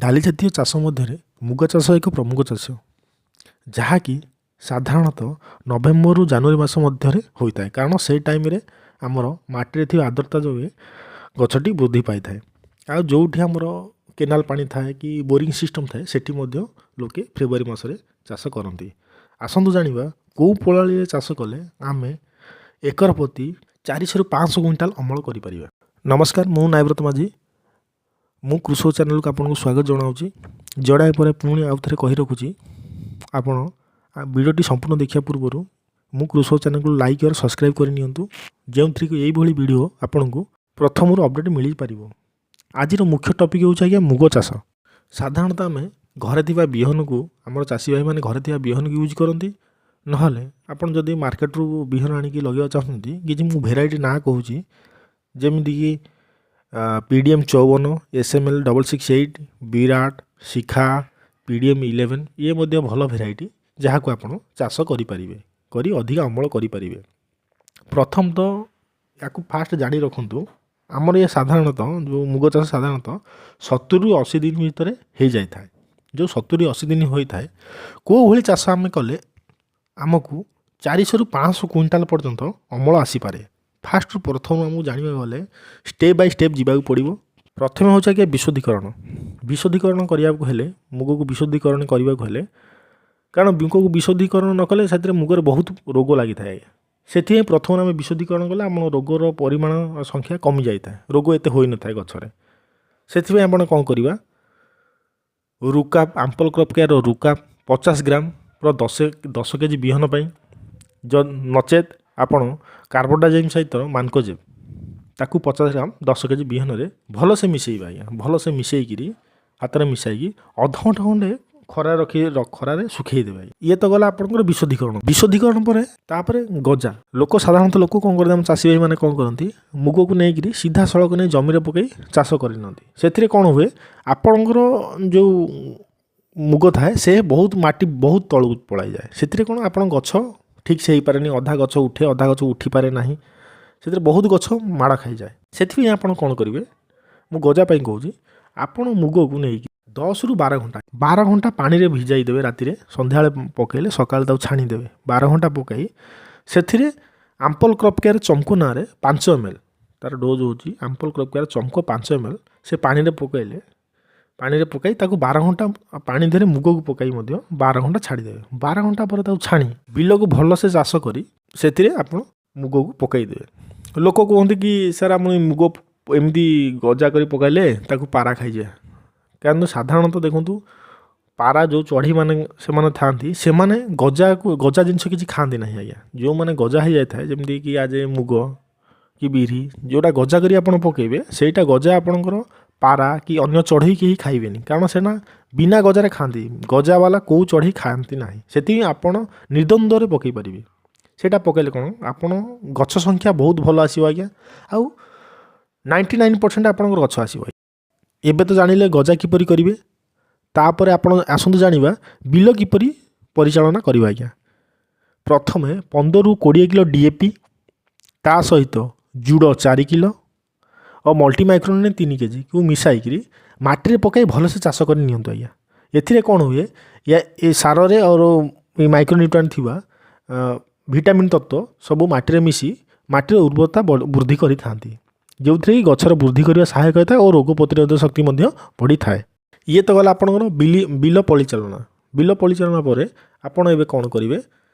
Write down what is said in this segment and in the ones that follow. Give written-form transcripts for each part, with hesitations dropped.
ଡାଲି ଜାତୀୟ ଚାଷ ମଧ୍ୟରେ ମୁଗ ଚାଷ ଏକ ପ୍ରମୁଖ ଚାଷ, ଯାହାକି ସାଧାରଣତଃ ନଭେମ୍ବରରୁ ଜାନୁଆରୀ ମାସ ମଧ୍ୟରେ ହୋଇଥାଏ। କାରଣ ସେଇ ଟାଇମ୍ରେ ଆମର ମାଟିରେ ଥିବା ଆର୍ଦ୍ରତା ଯୋଗେ ଗଛଟି ବୃଦ୍ଧି ପାଇଥାଏ। ଆଉ ଯେଉଁଠି ଆମର କେନାଲ ପାଣି ଥାଏ କି ବୋରିଂ ସିଷ୍ଟମ୍ ଥାଏ, ସେଠି ମଧ୍ୟ ଲୋକେ ଫେବୃଆରୀ ମାସରେ ଚାଷ କରନ୍ତି। ଆସନ୍ତୁ ଜାଣିବା, କେଉଁ ପ୍ରଣାଳୀରେ ଚାଷ କଲେ ଆମେ ଏକର ପ୍ରତି 400ରୁ 500 କୁଇଣ୍ଟାଲ ଅମଳ କରିପାରିବା। ନମସ୍କାର, ମୁଁ ନାୟବ୍ରତ ମାଝୀ। ମୁଁ କୃଷକ ଚ୍ୟାନେଲକୁ ଆପଣଙ୍କୁ ସ୍ୱାଗତ ଜଣାଉଛି। ଜଣାଇବା ପରେ ପୁଣି ଆଉ ଥରେ କହି ରଖୁଛି, ଆପଣ ଭିଡ଼ିଓଟି ସମ୍ପୂର୍ଣ୍ଣ ଦେଖିବା ପୂର୍ବରୁ ମୁଁ କୃଷକ ଚ୍ୟାନେଲକୁ ଲାଇକ୍ ଆଉ ସବସ୍କ୍ରାଇବ୍ କରି ନିଅନ୍ତୁ, ଯେଉଁଥିରେ କି ଏଇଭଳି ଭିଡ଼ିଓ ଆପଣଙ୍କୁ ପ୍ରଥମରୁ ଅପଡ଼େଟ୍ ମିଳିପାରିବ। ଆଜିର ମୁଖ୍ୟ ଟପିକ୍ ହେଉଛି ଆଜ୍ଞା, ମୁଗ ଚାଷ। ସାଧାରଣତଃ ଆମେ ଘରେ ଥିବା ବିହନକୁ, ଆମର ଚାଷୀ ଭାଇମାନେ ଘରେ ଥିବା ବିହନକୁ ୟୁଜ୍ କରନ୍ତି। ନହେଲେ ଆପଣ ଯଦି ମାର୍କେଟରୁ ବିହନ ଆଣିକି ଲଗେଇବାକୁ ଚାହୁଁଛନ୍ତି, କିଛି ମୁଁ ଭେରାଇଟି ନାଁ କହୁଛି, ଯେମିତିକି PDM 54, SML 668, ବିରାଟ, ଶିଖା, PDM 11। ଇଏ ମଧ୍ୟ ଭଲ ଭେରାଇଟି, ଯାହାକୁ ଆପଣ ଚାଷ କରିପାରିବେ, କରି ଅଧିକା ଅମଳ କରିପାରିବେ। ପ୍ରଥମ ତ ୟାକୁ ଫାଷ୍ଟ ଜାଣି ରଖନ୍ତୁ, ଆମର ଇଏ ସାଧାରଣତଃ ଯେଉଁ ମୁଗ ଚାଷ ସାଧାରଣତଃ 70ରୁ 80 ଦିନ ଭିତରେ ହେଇଯାଇଥାଏ। ଯେଉଁ 70-80 ଦିନ ହୋଇଥାଏ, କେଉଁ ଭଳି ଚାଷ ଆମେ କଲେ ଆମକୁ 400ରୁ 500 କୁଇଣ୍ଟାଲ ପର୍ଯ୍ୟନ୍ତ ଅମଳ ଆସିପାରେ? ଫାଷ୍ଟରୁ ପ୍ରଥମ ଆମକୁ ଜାଣିବାକୁ ଗଲେ ଷ୍ଟେପ୍ ବାଇ ଷ୍ଟେପ୍ ଯିବାକୁ ପଡ଼ିବ। ପ୍ରଥମେ ହେଉଛି ଆଜ୍ଞା, ବିଶୋଧୀକରଣ। ବିଶୋଧୀକରଣ କରିବାକୁ ହେଲେ, ମୁଗକୁ ବିଶୋଧୀକରଣ କରିବାକୁ ହେଲେ, କାରଣ ମୁଗକୁ ବିଶୋଧୀକରଣ ନ କଲେ ସେଥିରେ ମୁଗରେ ବହୁତ ରୋଗ ଲାଗିଥାଏ ଆଜ୍ଞା। ସେଥିପାଇଁ ପ୍ରଥମେ ଆମେ ବିଶୋଧୀକରଣ କଲେ ଆମ ରୋଗର ପରିମାଣ ସଂଖ୍ୟା କମି ଯାଇଥାଏ, ରୋଗ ଏତେ ହୋଇନଥାଏ ଗଛରେ। ସେଥିପାଇଁ ଆପଣ କ'ଣ କରିବା, ରୁକାପ୍, ଆମ୍ପଲ୍ କ୍ରପ୍ କେୟାର ରୁକାପ୍ 50 ଗ୍ରାମର 10 କେଜି ବିହନ ପାଇଁ, ନଚେତ୍ ଆପଣ କାର୍ବୋଡାଇଜିମ୍ ସହିତ ମାନକୋଜେବ୍, ତାକୁ 50 ଗ୍ରାମ 10 କେଜି ବିହନରେ ଭଲସେ ମିଶାଇବା ଆଜ୍ଞା। ଭଲସେ ମିଶାଇକିରି, ହାତରେ ମିଶାଇକି ଅଧଘଣ୍ଟା ଖଣ୍ଡେ ଖରାରେ ରଖି, ଖରାରେ ଶୁଖେଇ ଦେବେ ଆଜ୍ଞା। ଇଏ ତ ଗଲା ଆପଣଙ୍କର ବିଶୋଧୀକରଣ। ବିଶୋଧୀକରଣ ପରେ ତାପରେ ଗଜା। ଲୋକ, ସାଧାରଣତଃ ଲୋକ କ'ଣ କରନ୍ତି, ଆମ ଚାଷୀ ଭାଇମାନେ କ'ଣ କରନ୍ତି, ମୁଗକୁ ନେଇକିରି ସିଧାସଳଖ ନେଇ ଜମିରେ ପକାଇ ଚାଷ କରିନିଅନ୍ତି। ସେଥିରେ କ'ଣ ହୁଏ, ଆପଣଙ୍କର ଯେଉଁ ମୁଗ ଥାଏ, ସେ ବହୁତ ମାଟି ବହୁତ ତଳକୁ ପଳାଇଯାଏ। ସେଥିରେ କ'ଣ, ଆପଣଙ୍କ ଗଛ ଠିକ୍ ସେ ହେଇପାରେନି। ଅଧା ଗଛ ଉଠେ, ଅଧା ଗଛ ଉଠିପାରେ ନାହିଁ। ସେଥିରେ ବହୁତ ଗଛ ମାଡ଼ ଖାଇଯାଏ। ସେଥିପାଇଁ ଆପଣ କ'ଣ କରିବେ, ମୁଁ ଗଜା ପାଇଁ କହୁଛି, ଆପଣ ମୁଗକୁ ନେଇକି 10ରୁ 12 ଘଣ୍ଟା, 12 ଘଣ୍ଟା ପାଣିରେ ଭିଜାଇ ଦେବେ ରାତିରେ। ସନ୍ଧ୍ୟାବେଳେ ପକାଇଲେ ସକାଳେ ତାକୁ ଛାଣିଦେବେ। 12 ଘଣ୍ଟା ପକାଇ ସେଥିରେ ଆମ୍ପଲ୍ କ୍ରପ୍ କେୟାର ଚମକୁ ନାଁରେ 5 ML, ତା'ର ଡୋଜ୍ ହେଉଛି ଆମ୍ପଲ୍ କ୍ରପ୍ କେୟାର ଚମକ 5 ML, ସେ ପାଣିରେ ପକାଇଲେ, ପାଣିରେ ପକାଇ ତାକୁ 12 ଘଣ୍ଟା ପାଣି ଦେହରେ ମୁଗକୁ ପକାଇ ମଧ୍ୟ 12 ଘଣ୍ଟା ଛାଡ଼ିଦେବେ। 12 ଘଣ୍ଟା ପରେ ତାକୁ ଛାଣି ବିଲକୁ ଭଲସେ ଚାଷ କରି ସେଥିରେ ଆପଣ ମୁଗକୁ ପକାଇଦେବେ। ଲୋକ କୁହନ୍ତି କି ସାର୍, ଆମ ଏ ମୁଗ ଏମିତି ଗଜା କରି ପକାଇଲେ ତାକୁ ପାରା ଖାଇଯାଏ। କାରଣ ସାଧାରଣତଃ ଦେଖନ୍ତୁ, ପାରା ଯେଉଁ ଚଢ଼େଇମାନେ ସେମାନେ ଥାଆନ୍ତି, ସେମାନେ ଗଜାକୁ, ଗଜା ଜିନିଷ କିଛି ଖାଆନ୍ତି ନାହିଁ ଆଜ୍ଞା। ଯେଉଁମାନେ ଗଜା ହେଇଯାଇଥାଏ, ଯେମିତିକି ଆଜି ମୁଗ କି ବିରି ଯେଉଁଟା ଗଜା କରି ଆପଣ ପକାଇବେ, ସେଇଟା ଗଜା ଆପଣଙ୍କର ପାରା କି ଅନ୍ୟ ଚଢ଼େଇ କେହି ଖାଇବେନି। କାରଣ ସେଟା ବିନା ଗଜାରେ ଖାଆନ୍ତି, ଗଜାବାଲା କେଉଁ ଚଢ଼େଇ ଖାଆନ୍ତି ନାହିଁ। ସେଥିପାଇଁ ଆପଣ ନିର୍ଦ୍ୱନ୍ଦ୍ୱରେ ପକାଇ ପାରିବେ। ସେଇଟା ପକାଇଲେ କ'ଣ, ଆପଣ ଗଛ ସଂଖ୍ୟା ବହୁତ ଭଲ ଆସିବ ଆଜ୍ଞା, ଆଉ 99% ଆପଣଙ୍କର ଗଛ ଆସିବ। ଏବେ ତ ଜାଣିଲେ ଗଜା କିପରି କରିବେ। ତାପରେ ଆପଣ ଆସନ୍ତୁ ଜାଣିବା ବିଲ କିପରି ପରିଚାଳନା କରିବା ଆଜ୍ଞା। ପ୍ରଥମେ 15ରୁ 20 କିଲୋ DAP, ତା ସହିତ ଜୁଡ଼ 4 କିଲୋ ଆଉ ମଲ୍ଟି ମାଇକ୍ରୋନ୍ୟୁଟ୍ରିଏଣ୍ଟ 3 କେଜିକୁ ମିଶାଇକିରି ମାଟିରେ ପକାଇ ଭଲସେ ଚାଷ କରି ନିଅନ୍ତୁ ଆଜ୍ଞା। ଏଥିରେ କ'ଣ ହୁଏ, ଏ ସାରରେ ଆଉ ଏ ମାଇକ୍ରୋନ୍ୟୁଟ୍ରିଏଣ୍ଟ ଥିବା ଭିଟାମିନ୍ ତତ୍ତ୍ୱ ସବୁ ମାଟିରେ ମିଶି ମାଟିର ଉର୍ବରତା ବୃଦ୍ଧି କରିଥାନ୍ତି, ଯେଉଁଥିରେ କି ଗଛର ବୃଦ୍ଧି କରିବା ସହାୟକ ହୋଇଥାଏ ଓ ରୋଗ ପ୍ରତିରୋଧକ ଶକ୍ତି ମଧ୍ୟ ବଢ଼ିଥାଏ। ଇଏ ତ ଗଲା ଆପଣଙ୍କର ବିଲ ପରିଚାଳନା। ବିଲ ପରିଚାଳନା ପରେ ଆପଣ ଏବେ କ'ଣ କରିବେ?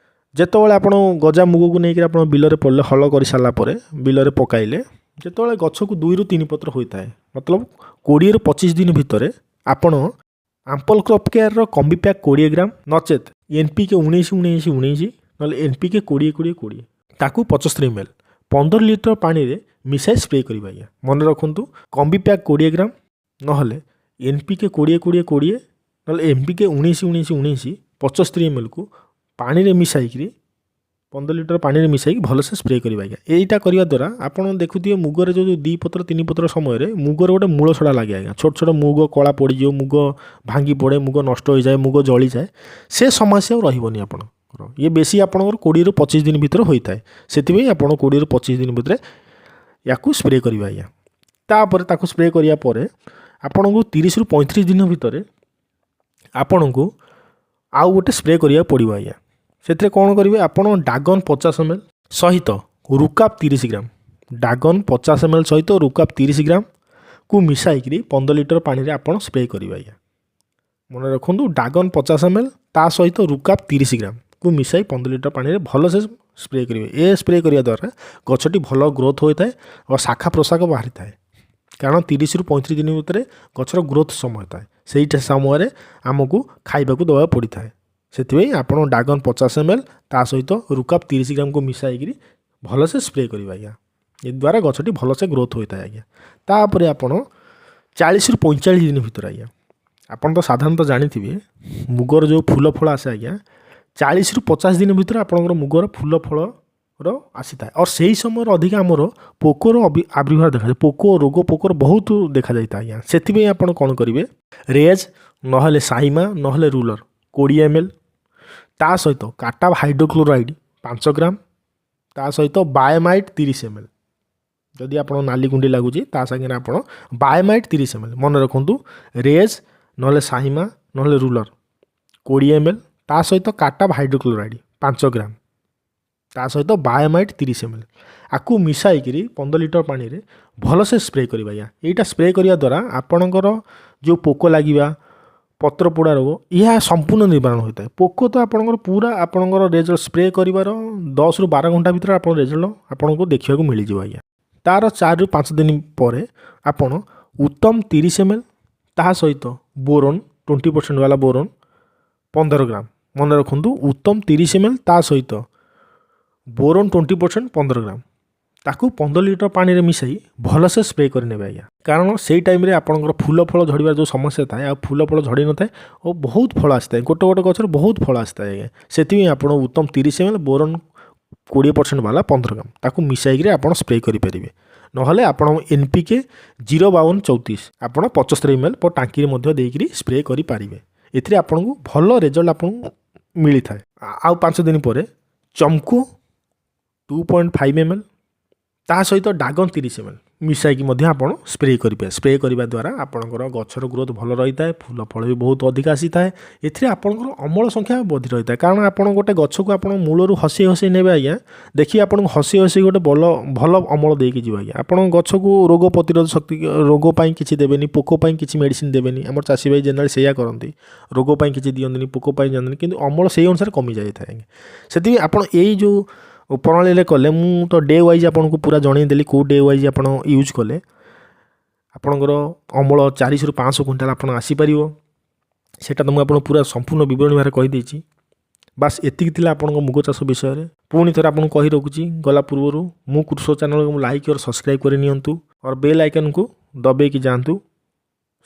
ଯେତେବେଳେ ଆପଣ ଗଜା ମୁଗକୁ ନେଇକରି ଆପଣ ବିଲରେ ପଡ଼ିଲେ, ହଳ କରିସାରିଲା ପରେ ବିଲରେ ପକାଇଲେ, ଯେତେବେଳେ ଗଛକୁ ଦୁଇରୁ ତିନି ପତ୍ର ହୋଇଥାଏ, ମତଲବ 20ରୁ 25 ଦିନ ଭିତରେ, ଆପଣ ଆମ୍ପଲ୍ କ୍ରପ୍ କେୟାରର କମ୍ବି ପ୍ୟାକ୍ 20 ଗ୍ରାମ, ନଚେତ୍ NPK 19 19 19, ନହେଲେ NPK 20 20 20, ତାକୁ 75 ML 15 litre ପାଣିରେ ମିଶାଇ ସ୍ପ୍ରେ କରିବା ଆଜ୍ଞା। ମନେ ରଖନ୍ତୁ, କମ୍ବି ପ୍ୟାକ୍ 20 ଗ୍ରାମ, ନହେଲେ NPK 20 20 20, ନହେଲେ NPK 19 19 19 75 MLକୁ ପାଣିରେ ମିଶାଇକିରି, 15 ଲିଟର ପାଣିରେ ମିଶାଇକି ଭଲସେ ସ୍ପ୍ରେ କରିବା ଆଜ୍ଞା। ଏଇଟା କରିବା ଦ୍ୱାରା ଆପଣ ଦେଖୁଥିବେ, ମୁଗରେ ଯେଉଁ ଦୁଇ ପତ୍ର ତିନି ପତ୍ର ସମୟରେ ମୁଗରେ ଗୋଟେ ମୂଳ ସଡ଼ା ଲାଗେ ଆଜ୍ଞା। ଛୋଟ ଛୋଟ ମୁଗ କଳା ପଡ଼ିଯିବ, ମୁଗ ଭାଙ୍ଗି ପଡ଼େ, ମୁଗ ନଷ୍ଟ ହୋଇଯାଏ, ମୁଗ ଜଳିଯାଏ। ସେ ସମସ୍ୟା ଆଉ ରହିବନି ଆପଣଙ୍କର। ଇଏ ବେଶୀ ଆପଣଙ୍କର 20ରୁ 25 ଦିନ ଭିତରେ ହୋଇଥାଏ। ସେଥିପାଇଁ ଆପଣ 20ରୁ 25 ଦିନ ଭିତରେ ୟାକୁ ସ୍ପ୍ରେ କରିବା ଆଜ୍ଞା। ତାପରେ ତାକୁ ସ୍ପ୍ରେ କରିବା ପରେ ଆପଣଙ୍କୁ 30ରୁ 35 ଦିନ ଭିତରେ ଆପଣଙ୍କୁ ଆଉ ଗୋଟେ ସ୍ପ୍ରେ କରିବାକୁ ପଡ଼ିବ ଆଜ୍ଞା। ସେଥିରେ କ'ଣ କରିବେ ଆପଣ? ଡାଗନ 50 ଏମ୍ ଏଲ୍ ସହିତ ରୁକାପ 30 ଗ୍ରାମ, ଡାଗନ 50 ଏମ୍ ଏଲ୍ ସହିତ ରୁକାପ 30 ଗ୍ରାମକୁ ମିଶାଇକିରି 15 ଲିଟର ପାଣିରେ ଆପଣ ସ୍ପ୍ରେ କରିବେ ଆଜ୍ଞା। ମନେ ରଖନ୍ତୁ, ଡାଗନ 50 ଏମ୍ ଏଲ୍, ତା ସହିତ ରୁକାପ 30 ଗ୍ରାମକୁ ମିଶାଇ 15 ଲିଟର ପାଣିରେ ଭଲସେ ସ୍ପ୍ରେ କରିବେ। ଏ ସ୍ପ୍ରେ କରିବା ଦ୍ୱାରା ଗଛଟି ଭଲ ଗ୍ରୋଥ୍ ହୋଇଥାଏ ଓ ଶାଖା ପ୍ରଶାଖ ବାହାରିଥାଏ। କାରଣ 30ରୁ 35 ଦିନ ଭିତରେ ଗଛର ଗ୍ରୋଥ୍ ସମୟ ଥାଏ। ସେଇଟା ସମୟରେ ଆମକୁ ଖାଇବାକୁ ଦେବାକୁ ପଡ଼ିଥାଏ। ସେଥିପାଇଁ ଆପଣ ଡାଗନ 50 ଏମ୍ ଏଲ୍, ତା ସହିତ ରୁକାପ 30 ଗ୍ରାମକୁ ମିଶାଇକିରି ଭଲସେ ସ୍ପ୍ରେ କରିବେ ଆଜ୍ଞା। ଏଦ୍ୱାରା ଗଛଟି ଭଲସେ ଗ୍ରୋଥ୍ ହୋଇଥାଏ ଆଜ୍ଞା। ତାପରେ ଆପଣ 40ରୁ 45 ଦିନ ଭିତରେ ଆଜ୍ଞା, ଆପଣ ତ ସାଧାରଣତଃ ଜାଣିଥିବେ, ମୁଗର ଯେଉଁ ଫୁଲ ଫଳ ଆସେ ଆଜ୍ଞା, 40ରୁ 50 ଦିନ ଭିତରେ ଆପଣଙ୍କର ମୁଗର ଫୁଲ ଫଳର ଆସିଥାଏ। ଆଉ ସେଇ ସମୟରେ ଅଧିକା ଆମର ପୋକର ଆବିର୍ଭାବ ଦେଖାଯାଏ। ପୋକ, ରୋଗ, ପୋକର ବହୁତ ଦେଖାଯାଇଥାଏ ଆଜ୍ଞା। ସେଥିପାଇଁ ଆପଣ କ'ଣ କରିବେ? ରେଜ୍ ନହେଲେ ସାଇମା ନହେଲେ ରୁଲର 20 ଏମ୍ ଏଲ୍, ତା ସହିତ କାଟାବ ହାଇଡ୍ରୋକ୍ଲୋରାଇଡ଼ 5 ଗ୍ରାମ, ତା ସହିତ ବାୟୋମାଇଟ୍ 30 ଏମ୍ ଏଲ୍। ଯଦି ଆପଣ ନାଲି ଗୁଣ୍ଡି ଲାଗୁଛି, ତା ସାଙ୍ଗରେ ଆପଣ ବାୟୋମାଇଟ୍ 30 ଏମ୍ ଏଲ୍। ମନେ ରଖନ୍ତୁ, ରେଜ୍ ନହେଲେ ସାଇମା ନହେଲେ ରୁଲର 20 ଏମ୍ ଏଲ୍, ତା ସହିତ କାଟାବ ହାଇଡ୍ରୋକ୍ଲୋରାଇଡ଼ 5 ଗ୍ରାମ, ତା ସହିତ ବାୟୋମାଇଟ୍ 30 ଏମ୍ ଏଲ୍, ଆକୁ ମିଶାଇକିରି 15 ଲିଟର ପାଣିରେ ଭଲସେ ସ୍ପ୍ରେ କରିବା ଆଜ୍ଞା। ଏଇଟା ସ୍ପ୍ରେ କରିବା ଦ୍ୱାରା ଆପଣଙ୍କର ଯେଉଁ ପୋକ ଲାଗିବା, ପତ୍ର ପୋଡ଼ା ରୋଗ, ଏହା ସମ୍ପୂର୍ଣ୍ଣ ନିବାରଣ ହୋଇଥାଏ। ପୋକ ତ ଆପଣଙ୍କର ପୁରା ଆପଣଙ୍କର ରେଜଲ୍ଟ ସ୍ପ୍ରେ କରିବାର 10ରୁ 12 ଘଣ୍ଟା ଭିତରେ ଆପଣ ରେଜଲ୍ଟ ଆପଣଙ୍କୁ ଦେଖିବାକୁ ମିଳିଯିବ ଆଜ୍ଞା। ତା'ର 4ରୁ 5 ଦିନ ପରେ ଆପଣ ଉତ୍ତମ 30 ଏମ୍ ଏଲ୍, ତାହା ସହିତ ବୋରନ୍ 20% ବାଲା ବୋରନ୍ 15 ଗ୍ରାମ। ମନେ ରଖନ୍ତୁ, ଉତ୍ତମ 30 ଏମ୍ ଏଲ୍, ତା ସହିତ ବୋରନ୍ 20% 15 ଗ୍ରାମ, ତାକୁ 15 ଲିଟର ପାଣିରେ ମିଶାଇ ଭଲସେ ସ୍ପ୍ରେ କରିନେବେ ଆଜ୍ଞା। କାରଣ ସେଇ ଟାଇମ୍ରେ ଆପଣଙ୍କର ଫୁଲ ଫଳ ଝଡ଼ିବାର ଯେଉଁ ସମସ୍ୟା ଥାଏ, ଆଉ ଫୁଲ ଫଳ ଝଡ଼ି ନଥାଏ ଓ ବହୁତ ଫଳ ଆସିଥାଏ। ଗୋଟେ ଗୋଟେ ଗଛରେ ବହୁତ ଫଳ ଆସିଥାଏ ଆଜ୍ଞା। ସେଥିପାଇଁ ଆପଣ ଉତ୍ତମ 30 ଏମ୍ ଏଲ୍, ବୋରନ୍ 20% ବାଲା 15 ଗ୍ରାମ, ତାକୁ ମିଶାଇକିରି ଆପଣ ସ୍ପ୍ରେ କରିପାରିବେ। ନହେଲେ ଆପଣ ଏନ୍ ପି କେ 0 52 34 ଆପଣ 75 ଏମ୍ ଏଲ୍ ପର୍ ଟାଙ୍କିରେ ମଧ୍ୟ ଦେଇକିରି ସ୍ପ୍ରେ କରିପାରିବେ। ଏଥିରେ ଆପଣଙ୍କୁ ଭଲ ରେଜଲ୍ଟ ଆପଣଙ୍କୁ ମିଳିଥାଏ। ଆଉ 5 ଦିନ ପରେ ଚମକୁ 2.5 ଏମ୍ ଏଲ୍, ତା ସହିତ ଡାଗନ 30 ଏମ୍ ଏଲ୍ ମିଶାଇକି ମଧ୍ୟ ଆପଣ ସ୍ପ୍ରେ କରିପାରିବେ। ସ୍ପ୍ରେ କରିବା ଦ୍ୱାରା ଆପଣଙ୍କର ଗଛର ଗ୍ରୋଥ୍ ଭଲ ରହିଥାଏ, ଫୁଲ ଫଳ ବି ବହୁତ ଅଧିକା ଆସିଥାଏ। ଏଥିରେ ଆପଣଙ୍କର ଅମଳ ସଂଖ୍ୟା ବୃଦ୍ଧି ରହିଥାଏ। କାରଣ ଆପଣ ଗୋଟେ ଗଛକୁ ଆପଣ ମୂଳରୁ ହସେଇ ହସେଇ ନେବେ ଆଜ୍ଞା, ଦେଖିବେ ଆପଣଙ୍କୁ ହସେଇ ହସେଇ ଗୋଟେ ଭଲ ଭଲ ଅମଳ ଦେଇକି ଯିବ ଆଜ୍ଞା। ଆପଣ ଗଛକୁ ରୋଗ ପ୍ରତିରୋଧ ଶକ୍ତି, ରୋଗ ପାଇଁ କିଛି ଦେବେନି, ପୋକ ପାଇଁ କିଛି ମେଡ଼ିସିନ ଦେବେନି। ଆମର ଚାଷୀ ଭାଇ ଜେନେରାଲି ସେଇଆ କରନ୍ତି, ରୋଗ ପାଇଁ କିଛି ଦିଅନ୍ତିନି, ପୋକ ପାଇଁ ଦିଅନ୍ତିନି, କିନ୍ତୁ ଅମଳ ସେଇ ଅନୁସାରେ କମି ଯାଇଥାଏ ଆଜ୍ଞା। ସେଥିପାଇଁ ଆପଣ ଏଇ ଯେଉଁ ପ୍ରଣାଳୀରେ କଲେ, ମୁଁ ତ ଡେ ୱାଇଜ୍ ଆପଣଙ୍କୁ ପୁରା ଜଣେଇଦେଲି, କେଉଁ ଡେ ୱାଇଜ୍ ଆପଣ ୟୁଜ୍ କଲେ ଆପଣଙ୍କର ଅମଳ 400ରୁ 500 କୁଇଣ୍ଟାଲ ଆପଣ ଆସିପାରିବ, ସେଇଟା ତ ମୁଁ ଆପଣଙ୍କୁ ପୁରା ସମ୍ପୂର୍ଣ୍ଣ ବିବରଣୀ ଭାବରେ କହିଦେଇଛି। ବାସ୍, ଏତିକି ଥିଲା ଆପଣଙ୍କ ମୁଗ ଚାଷ ବିଷୟରେ। ପୁଣି ଥରେ ଆପଣଙ୍କୁ କହି ରଖୁଛି ଗଲା ପୂର୍ବରୁ, ମୁଁ କୃଷକ ଚ୍ୟାନେଲକୁ ଲାଇକ୍ ଅର୍ ସବସ୍କ୍ରାଇବ୍ କରି ନିଅନ୍ତୁ ଅର୍ ବେଲ୍ ଆଇକନ୍କୁ ଦବେଇକି ଯାଆନ୍ତୁ।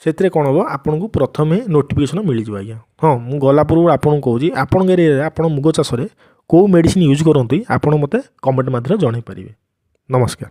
ସେଥିରେ କ'ଣ ହେବ? ଆପଣଙ୍କୁ ପ୍ରଥମେ ନୋଟିଫିକେସନ୍ ମିଳିଯିବ ଆଜ୍ଞା। ହଁ, ମୁଁ ଗଲା ପୂର୍ବରୁ ଆପଣଙ୍କୁ କହୁଛି, ଆପଣଙ୍କ ଏରିଆରେ ଆପଣ ମୁଗ ଚାଷରେ କେଉଁ ମେଡ଼ିସିନ୍ ୟୁଜ୍ କରନ୍ତି, ଆପଣ ମୋତେ କମେଣ୍ଟ ମାଧ୍ୟମରେ ଜଣାଇ ପାରିବେ। ନମସ୍କାର।